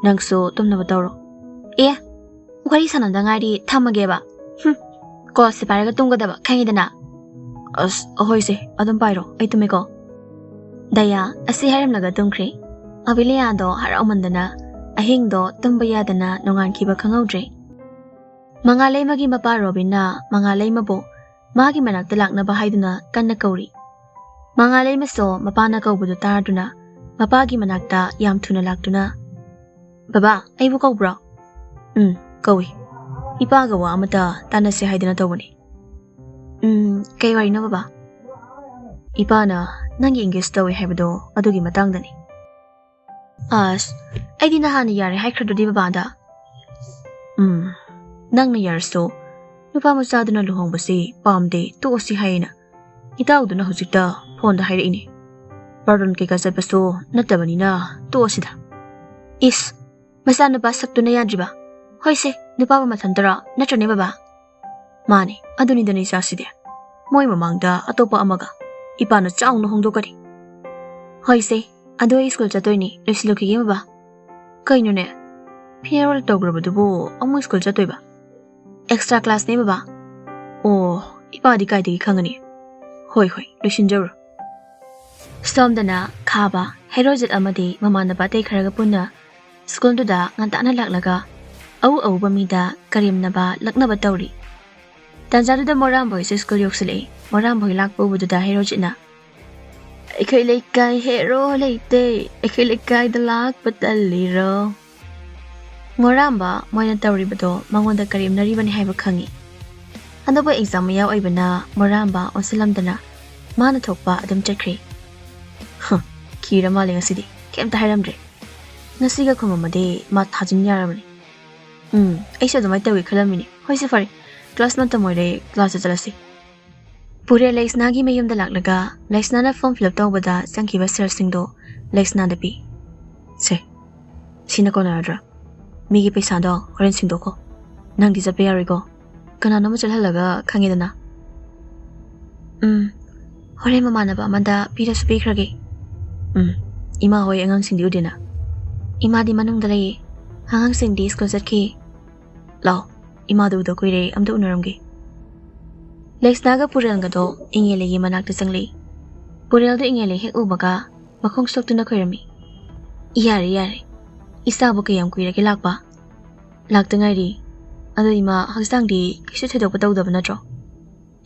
ꯅꯪꯁꯨ ꯇꯨꯝꯅꯕ ꯇꯧꯔꯣ"꯫ "ꯑꯦ, ꯋꯥꯔꯤ ꯁꯥꯟꯅꯗ ꯉꯥꯏꯔꯤ, ꯊꯝꯃꯒꯦꯕ"꯫ "ꯍꯨꯝ, ꯀꯣꯜꯁꯦ ꯄꯥꯏꯔꯒ ꯇꯨꯝꯒꯗꯕ ꯈꯪꯉꯤꯗꯅ"꯫ "ꯑꯁ, ꯑꯍꯣꯏꯁꯦ, ꯑꯗꯨꯝ ꯄꯥꯏꯔꯣ, ꯑꯩ ꯇꯨꯝꯃꯦꯀꯣ"꯫ ꯗꯌꯥ ꯑꯁꯤ ꯍꯥꯏꯔꯝꯂꯒ ꯇꯨꯝꯈ꯭ꯔꯦ꯫ ꯑꯣꯕꯦꯂꯤꯌꯥꯗꯣ ꯍꯔꯥꯎꯃꯟꯗꯅ ꯑꯍꯤꯡꯗꯣ ꯇꯨꯝꯕ ꯌꯥꯗꯅ ꯅꯣꯡꯉꯥꯟꯈꯤꯕ ꯈꯪꯍꯧꯗ꯭ꯔꯦ꯫ ꯃꯉꯥꯂꯩꯃꯒꯤ ꯃꯄꯥ ꯔꯣꯕꯤꯟꯅ ꯃꯉꯥꯂꯩꯃꯕꯨ ꯃꯥꯒꯤ ꯃꯅꯥꯛꯇ ꯂꯥꯛꯅꯕ ꯍꯥꯏꯗꯨꯅ ꯀꯟꯅ ꯀꯧꯔꯤ꯫ ꯃꯉꯥꯂꯩꯃꯁꯨ ꯃꯄꯥꯅ ꯀꯧꯕꯗꯨ ꯇꯥꯗꯨꯅ ꯃꯄꯥꯒꯤ ꯃꯅꯥꯛꯇ ꯌꯥꯝ ꯊꯨꯅ ꯂꯥꯛꯇꯨꯅ ꯕꯕꯥ, ꯑꯩꯕꯨ ꯀꯧꯕ꯭ꯔꯣ? ꯎꯝ, ꯀꯧꯏ꯫ ꯏꯄꯥꯒ ꯋꯥ ꯑꯃꯇ ꯇꯥꯟꯅꯁꯦ ꯍꯥꯏꯗꯅ ꯇꯧꯕꯅꯤ꯫ ꯎꯝ, ꯀꯩ ꯋꯥꯔꯤꯅꯣ ꯕꯕꯥ? ꯏꯄꯥꯅ ꯅꯪꯒꯤ engage ꯇꯧꯏ ꯍꯥꯏꯕꯗꯣ ꯑꯗꯨꯒꯤ ꯃꯇꯥꯡꯗꯅꯤ꯫ ꯑꯁ, ꯑꯩꯗꯤ ꯅꯍꯥꯟꯅ ꯌꯥꯔꯦ ꯍꯥꯏꯈ꯭ꯔꯗꯨꯗꯤ ꯕꯕꯥꯗ꯫ ꯎꯝ, ꯅꯪꯅ ꯌꯥꯔꯁꯨ ꯅꯨꯄꯥ ꯃꯆꯥꯗꯨꯅ ꯂꯨꯍꯣꯡꯕꯁꯤ ꯄꯥꯝꯗꯦ, ꯇꯣꯛꯑꯁꯤ ꯍꯥꯏꯌꯦꯅ ꯏꯇꯥꯎꯗꯨꯅ ꯍꯧꯖꯤꯛꯇ ꯐꯣꯟꯗ ꯍꯥꯏꯔꯛꯏꯅꯦ꯫ ꯕꯥꯔꯇꯣꯟ ꯀꯩꯀꯥ ꯆꯠꯄꯁꯨ ꯅꯠꯇꯕꯅꯤꯅ ꯇꯣꯛꯑꯁꯤꯗ꯫ ꯏꯁ, ꯃꯆꯥꯅꯨꯄꯥ ꯁꯛꯇꯨꯅ ꯌꯥꯗ꯭ꯔꯤꯕ? ꯍꯣꯏꯁꯦ, ꯅꯨꯄꯥꯕꯨ ꯃꯊꯟꯇꯔꯣ? ꯅꯠꯇ꯭ꯔꯅꯦ ꯕꯕꯥ? ꯃꯥꯅꯦ, ꯑꯗꯨꯅꯤꯗꯅ ꯏꯆꯥꯁꯤꯗꯤ꯫ ꯃꯣꯏ ꯃꯃꯥꯡꯗ ꯑꯇꯣꯞꯄ ꯑꯃꯒ ꯏꯄꯥꯅ ꯆꯥꯎꯅ ꯍꯣꯡꯗꯣꯛꯀꯅꯤ꯫ ꯍꯣꯏꯁꯦ, ꯑꯗꯣ ꯑꯩ ꯁ꯭ꯀꯨꯜ ꯆꯠꯇꯣꯏꯅꯤ, ꯂꯣꯏꯁꯤꯜꯂꯨꯈꯤꯒꯦ ꯕꯕꯥ꯫ ꯀꯩꯅꯣꯅꯦ, farewell ꯇꯧꯈ꯭ꯔꯕꯗꯨꯕꯨ ꯑꯃꯨꯛ ꯁ꯭ꯀꯨꯜ ꯆꯠꯇꯣꯏꯕ? Extra class ꯅꯦ ꯕꯕꯥ꯫ ꯑꯣ, ꯏꯄꯥꯗꯤ ꯀꯥꯏꯗꯒꯤ ꯈꯪꯒꯅꯤ? ꯍꯣꯏ ꯍꯣꯏ, ꯂꯣꯏꯁꯤꯟꯖꯔꯨ꯫ ꯁꯣꯝꯗꯅ ꯈꯥꯕ, ꯍꯦꯔꯣꯖꯤꯠ ꯑꯃꯗꯤ ꯃꯃꯥꯟꯅꯕ ꯑꯇꯩ ꯈꯔꯒ ꯄꯨꯟꯅ ꯁ꯭ꯀꯨꯜꯗꯨꯗ ꯉꯟꯇꯥꯅ ꯂꯥꯛꯂꯒ ꯑꯎ ꯑꯎꯕ ꯃꯤꯗ ꯀꯔꯦꯝꯅꯕ ꯂꯛꯅꯕ ꯇꯧꯔꯤ꯫ ꯇꯥꯟꯖꯥꯗꯨꯗ ꯃꯣꯔꯥꯝꯕ ꯍꯣꯏꯁꯨ ꯁ꯭ꯀꯨꯜ ꯌꯧꯁꯤꯜꯂꯛꯏ꯫ ꯃꯣꯔꯥꯝꯕ ꯍꯣꯏ ꯂꯥꯛꯄ ꯎꯕꯗꯨꯗ ꯍꯦꯔꯣꯖꯤꯠꯅ, "ꯑꯩꯈꯣꯏ ꯂꯩꯀꯥꯏ ꯍꯦꯔꯣ ꯂꯩꯇꯦ, ꯑꯩꯈꯣꯏ ꯂꯩꯀꯥꯏꯗ ꯂꯥꯛꯄ ꯇꯜꯂꯤꯔꯣ?" ꯃꯣꯔꯥꯝꯕ ꯃꯣꯏꯅ ꯇꯧꯔꯤꯕꯗꯣ ꯃꯉꯣꯟꯗ ꯀꯔꯦꯝꯅꯔꯤꯕꯅꯤ ꯍꯥꯏꯕ ꯈꯪꯉꯤ꯫ ꯍꯟꯗꯛꯄꯨ exam ꯃꯌꯥ ꯑꯣꯏꯕꯅ ꯃꯣꯔꯥꯝꯕ ꯑꯣꯟꯁꯤꯜꯂꯝꯗꯅ ꯃꯥꯅ ꯊꯣꯛꯄ ꯑꯗꯨꯝ ꯆꯠꯈ꯭ꯔꯦ꯫ ꯍ, ꯈꯤꯔ ꯃꯥꯜꯂꯦ ꯉꯁꯤꯗꯤ, ꯀꯩꯝꯇ ꯍꯥꯏꯔꯝꯗ꯭ꯔꯦ꯫ ꯉꯁꯤꯒ ꯈꯨꯝꯃꯝꯃꯗꯤ ꯃꯥ ꯊꯥꯖꯤꯟ ꯌꯥꯔꯕꯅꯤ꯫ ꯎꯝ, ꯑꯩꯁꯨ ꯑꯗꯨꯃꯥꯏꯅ ꯇꯧꯒꯦ ꯈꯜꯂꯝꯃꯤꯅꯤ꯫ ꯍꯣꯏꯁꯦ ꯐꯔꯦ, class ꯃꯇꯝ ꯑꯣꯏꯔꯦ, class ꯇ ꯆꯠꯂꯁꯤ꯫ ꯄꯨꯔꯦꯜ ꯂꯩꯁꯅꯥꯒꯤ ꯃꯌꯨꯝꯗ ꯂꯥꯛꯂꯒ ꯂꯩꯁꯅꯥꯅ form fill up ꯇꯧꯕꯗ ꯆꯪꯈꯤꯕ ꯁꯦꯜꯁꯤꯡꯗꯣ ꯂꯩꯁꯅꯥꯗ ꯄꯤ꯫ "ꯁꯦ, ꯁꯤꯅ ꯀꯣꯟꯅꯔꯗ꯭ꯔꯥ? ꯃꯤꯒꯤ ꯄꯩꯁꯥꯗꯣ ꯍꯣꯔꯦꯟ ꯁꯤꯡꯗꯣꯛꯈꯣ꯫ ꯅꯪꯗꯤ ꯆꯠꯄ ꯌꯥꯔꯣꯏꯀꯣ꯫ ꯀꯅꯥꯅꯣꯝꯃ ꯆꯠꯍꯜꯂꯒ ꯈꯪꯉꯦꯗꯅ꯫" "ꯎꯝ, ꯍꯣꯔꯦꯟ ꯃꯃꯥꯟꯅꯕ ꯑꯃꯗ ꯄꯤꯔꯁꯨ ꯄꯤꯈ꯭ꯔꯒꯦ꯫" "ꯎꯝ, ꯏꯃꯥ ꯍꯣꯏ ꯑꯉꯥꯡꯁꯤꯡꯗꯤ ꯎꯗꯦꯅ?" "ꯏꯃꯥꯗꯤ ꯃꯅꯨꯡꯗ ꯂꯩꯌꯦ꯫ ꯑꯉꯥꯡꯁꯤꯡꯗꯤ ꯁ꯭ꯀꯨꯜ ꯆꯠꯈꯤ꯫" "ꯂꯥꯛꯑꯣ, ꯏꯃꯥꯗꯣ ꯎꯗ ꯀꯨꯏꯔꯦ, ꯑꯝꯇ ꯎꯅꯔꯝꯒꯦ꯫" ꯂꯩꯁꯅꯥꯒ ꯄꯨꯔꯦꯜꯒꯗꯣ ꯏꯉꯦꯂꯩꯒꯤ ꯃꯅꯥꯛꯇ ꯆꯪꯂꯛꯏ꯫ ꯄꯨꯔꯦꯜꯗꯣ ꯏꯉꯦꯂꯩ ꯍꯦꯛ ꯎꯕꯒ ꯃꯈꯣꯡ ꯁꯣꯛꯇꯨꯅ ꯈꯣꯏꯔꯝꯃꯤ꯫ "ꯌꯥꯔꯦ, ꯌꯥꯔꯦ꯫ ꯏꯆꯥꯕꯨ ꯀꯌꯥꯝ ꯀꯨꯏꯔꯒꯦ ꯂꯥꯛꯄ?" "ꯂꯥꯛꯇ ꯉꯥꯏꯔꯤ꯫ ꯑꯗꯣ ꯏꯃꯥ, ꯍꯛꯆꯥꯡꯗꯤ ꯀꯩꯁꯨ ꯊꯣꯏꯗꯣꯛꯄ ꯇꯧꯗꯕ ꯅꯠꯇ꯭ꯔꯣ?"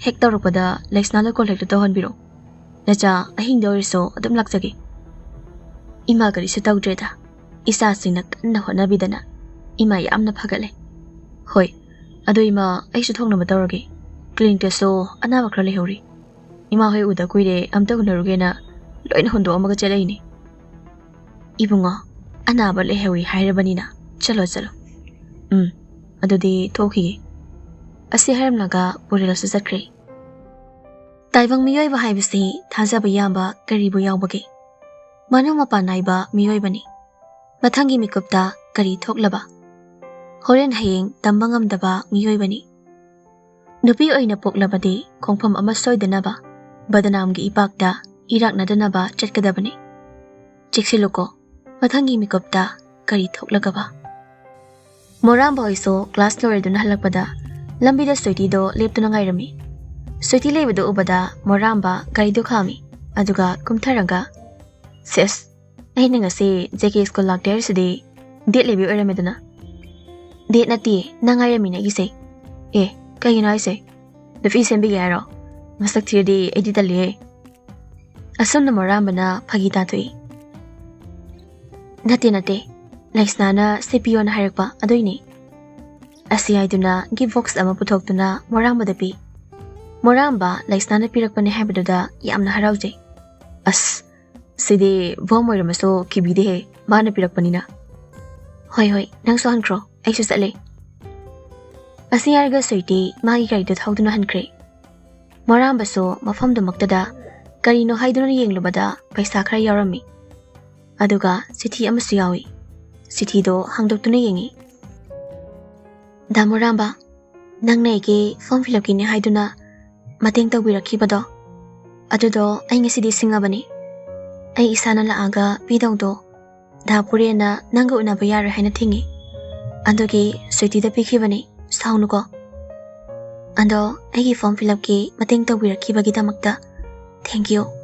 ꯍꯦꯛ ꯇꯧꯔꯛꯄꯗ ꯂꯩꯁꯅꯥꯗ call ꯍꯦꯛꯇ ꯇꯧꯍꯟꯕꯤꯔꯣ꯫ ꯅꯆꯥ ꯑꯍꯤꯡꯗ ꯑꯣꯏꯔꯁꯨ ꯑꯗꯨꯝ ꯂꯥꯛꯆꯒꯦ꯫ "ꯏꯃꯥ ꯀꯔꯤꯁꯨ ꯇꯧꯗ꯭ꯔꯦꯗ꯫ ꯏꯆꯥꯁꯤꯡꯅ ꯀꯟꯅ ꯍꯣꯠꯅꯕꯤꯗꯅ ꯏꯃꯥ ꯌꯥꯝꯅ ꯐꯒꯠꯂꯦ꯫ ꯍꯣꯏ, ꯑꯗꯨ ꯏꯃꯥ, ꯑꯩꯁꯨ ꯊꯣꯛꯅꯕ ꯇꯧꯔꯒꯦ꯫ ꯀ꯭ꯂꯤꯅꯤꯛꯇꯁꯨ ꯑꯅꯥꯕ ꯈꯔ ꯂꯩꯍꯧꯔꯤ꯫ ꯏꯃꯥ ꯍꯣꯏ ꯎꯗ ꯀꯨꯏꯔꯦ, ꯑꯝꯇ ꯎꯅꯔꯨꯒꯦꯅ ꯂꯣꯏꯅ ꯍꯨꯟꯗꯣꯛꯑꯝꯃꯒ ꯆꯠꯂꯛꯏꯅꯤ꯫ ꯏꯕꯨꯡꯉꯣ, ꯑꯅꯥꯕ ꯂꯩꯍꯧꯋꯤ ꯍꯥꯏꯔꯕꯅꯤꯅ ꯆꯠꯂꯣ, ꯆꯠꯂꯣ꯫ ꯎꯝ, ꯑꯗꯨꯗꯤ ꯊꯣꯛꯈꯤꯒꯦ꯫ ꯑꯁꯤ ꯍꯥꯏꯔꯝꯂꯒ ꯄꯨꯔꯦꯜꯁꯨ ꯆꯠꯈ꯭ꯔꯦ꯫ ꯇꯥꯏꯕꯪ ꯃꯤꯑꯣꯏꯕ ꯍꯥꯏꯕꯁꯤ ꯊꯥꯖꯕ ꯌꯥꯕ ꯀꯔꯤꯕꯨ ꯌꯥꯎꯕꯒꯦ? ꯃꯅꯨꯡ ꯃꯄꯥꯟ ꯅꯥꯏꯕ ꯃꯤꯑꯣꯏꯕꯅꯤ꯫ ꯃꯊꯪꯒꯤ ꯃꯤꯀꯨꯞꯇ ꯀꯔꯤ ꯊꯣꯛꯂꯕ? ꯍꯣꯔꯦꯟ ꯍꯌꯦꯡ ꯇꯝꯕ ꯉꯝꯗꯕ ꯃꯤꯑꯣꯏꯕꯅꯤ꯫ ꯅꯨꯄꯤ ꯑꯣꯏꯅ ꯄꯣꯛꯂꯕꯗꯤ ꯈꯣꯡꯐꯝ ꯑꯃ ꯁꯣꯏꯗꯅꯕ ꯕꯗꯅꯥꯝꯒꯤ ꯏꯄꯥꯛꯇ ꯏꯔꯥꯛꯅꯗꯅꯕ ꯆꯠꯀꯗꯕꯅꯤ꯫ ꯆꯦꯛꯁꯤꯜꯂꯨꯀꯣ, ꯃꯊꯪꯒꯤ ꯃꯤꯀꯨꯞꯇ ꯀꯔꯤ ꯊꯣꯛꯂꯒꯕ? ꯃꯣꯔꯥꯝꯕ ꯍꯣꯏꯁꯨ ꯀ꯭ꯂꯥꯁ ꯂꯣꯏꯔꯗꯨꯅ ꯍꯜꯂꯛꯄꯗ ꯂꯝꯕꯤꯗ ꯁ꯭ꯋꯤꯇꯤꯗꯣ ꯂꯦꯞꯇꯨꯅ ꯉꯥꯏꯔꯝꯃꯤ꯫ ꯁ꯭ꯋꯤꯇꯤ ꯂꯩꯕꯗꯨ ꯎꯕꯗ ꯃꯣꯔꯥꯝꯕ ꯒꯥꯔꯤꯗꯨ ꯈꯥꯝꯃꯤ, ꯑꯗꯨꯒ ꯀꯨꯝꯊꯔꯒ, "ꯁꯦꯁ, ꯑꯩꯅ ꯉꯁꯤ ꯖꯦ ꯀꯦ ꯁ꯭ꯀꯨꯜ ꯂꯥꯛꯇꯦ ꯍꯥꯏꯔꯤꯁꯤꯗꯤ ꯗꯦꯠ ꯂꯩꯕꯤ ꯑꯣꯏꯔꯝꯃꯦꯗꯅ?" "ꯗꯦꯠ ꯅꯠꯇꯦ, ꯅꯪ ꯉꯥꯏꯔꯝꯃꯤꯅꯦ ꯑꯩꯒꯤꯁꯦ꯫ ꯑꯦ, ꯀꯩꯒꯤꯅꯣ ꯍꯥꯏꯁꯦ? ꯅꯨꯄꯤ ꯁꯦꯝꯕꯤꯒꯦ ꯍꯥꯏꯔꯣ? ꯃꯁꯛ ꯊꯤꯔꯗꯤ ꯑꯩꯗꯤ ꯇꯜꯂꯤꯍꯦ꯫ ꯑꯁꯣꯝꯗ ꯃꯣꯔꯥꯝꯕꯅ ꯐꯥꯒꯤ ꯇꯥꯊꯣꯛꯏ꯫ "ꯅꯠꯇꯦ, ꯅꯠꯇꯦ, ꯂꯩꯁꯅꯥꯅ ꯁꯦ ꯄꯤꯌꯣꯅ ꯍꯥꯏꯔꯛꯄ ꯑꯗꯨꯏꯅꯦ꯫" ꯑꯁꯤ ꯍꯥꯏꯗꯨꯅ ꯒꯤꯐ ꯕꯣꯛꯁ ꯑꯃ ꯄꯨꯊꯣꯛꯇꯨꯅ ꯃꯣꯔꯥꯝꯕꯗ ꯄꯤ꯫ ꯃꯣꯔꯥꯝꯕ ꯂꯩꯁꯅꯥꯅ ꯄꯤꯔꯛꯄꯅꯦ ꯍꯥꯏꯕꯗꯨꯗ ꯌꯥꯝꯅ ꯍꯔꯥꯎꯖꯩ꯫ "ꯑꯁ, ꯁꯤꯗꯤ ꯕꯣꯝ ꯑꯣꯏꯔꯝꯃꯁꯨ ꯀꯤꯕꯤꯗꯦꯍꯦ, ꯃꯥꯅ ꯄꯤꯔꯛꯄꯅꯤꯅ꯫" "ꯍꯣꯏ, ꯍꯣꯏ, ꯅꯪꯁꯨ ꯍꯟꯈ꯭ꯔꯣ, ꯑꯩꯁꯨ ꯆꯠꯂꯦ꯫" ꯑꯁꯤ ꯍꯥꯏꯔꯒ ꯁ꯭ꯋꯤꯇꯤ ꯃꯥꯒꯤ ꯒꯥꯔꯤꯗꯨ ꯊꯧꯗꯨꯅ ꯍꯟꯈ꯭ꯔꯦ꯫ ꯃꯣꯔꯥꯝꯕꯁꯨ ꯃꯐꯝꯗꯨꯃꯛꯇꯗ ꯀꯔꯤꯅꯣ ꯍꯥꯏꯗꯨꯅ ꯌꯦꯡꯂꯨꯕꯗ ꯄꯩꯁꯥ ꯈꯔ ꯌꯥꯎꯔꯝꯃꯤ꯫ ꯑꯗꯨꯒ ꯆꯤꯊꯤ ꯑꯃꯁꯨ ꯌꯥꯎꯏ꯫ ꯆꯤꯊꯤꯗꯣ ꯍꯥꯡꯗꯣꯛꯇꯨꯅ ꯌꯦꯡꯉꯤ꯫ "ꯗꯥ ꯃꯣꯔꯥꯝꯕ, ꯅꯪꯅ ꯑꯩꯒꯤ ꯐꯣꯔꯝ ꯐꯤꯜ ꯑꯞꯀꯤꯅꯤ ꯍꯥꯏꯗꯨꯅ ꯃꯇꯦꯡ ꯇꯧꯕꯤꯔꯛꯈꯤꯕꯗꯣ, ꯑꯗꯨꯗꯣ ꯑꯩ ꯉꯁꯤꯗꯤ ꯁꯤꯡꯉꯕꯅꯤ꯫ ꯑꯩ ꯏꯁꯥꯅ ꯂꯥꯛꯑꯒ ꯄꯤꯗꯧꯗꯣ ꯗꯥ ꯄꯨꯔꯦꯟꯅ ꯅꯪꯒ ꯎꯅꯕ ꯌꯥꯔꯣꯏ ꯍꯥꯏꯅ ꯊꯤꯡꯉꯤ꯫ ꯑꯗꯨꯒꯤ ꯁ꯭ꯋꯤꯇꯤꯗ ꯄꯤꯈꯤꯕꯅꯤ, ꯁꯥꯎꯅꯨꯀꯣ꯫ ꯑꯗꯣ ꯑꯩꯒꯤ ꯐꯣꯔꯝ ꯐꯤꯜ ꯑꯞꯀꯤ ꯃꯇꯦꯡ ꯇꯧꯕꯤꯔꯛꯈꯤꯕꯒꯤꯗꯃꯛꯇ thank you꯫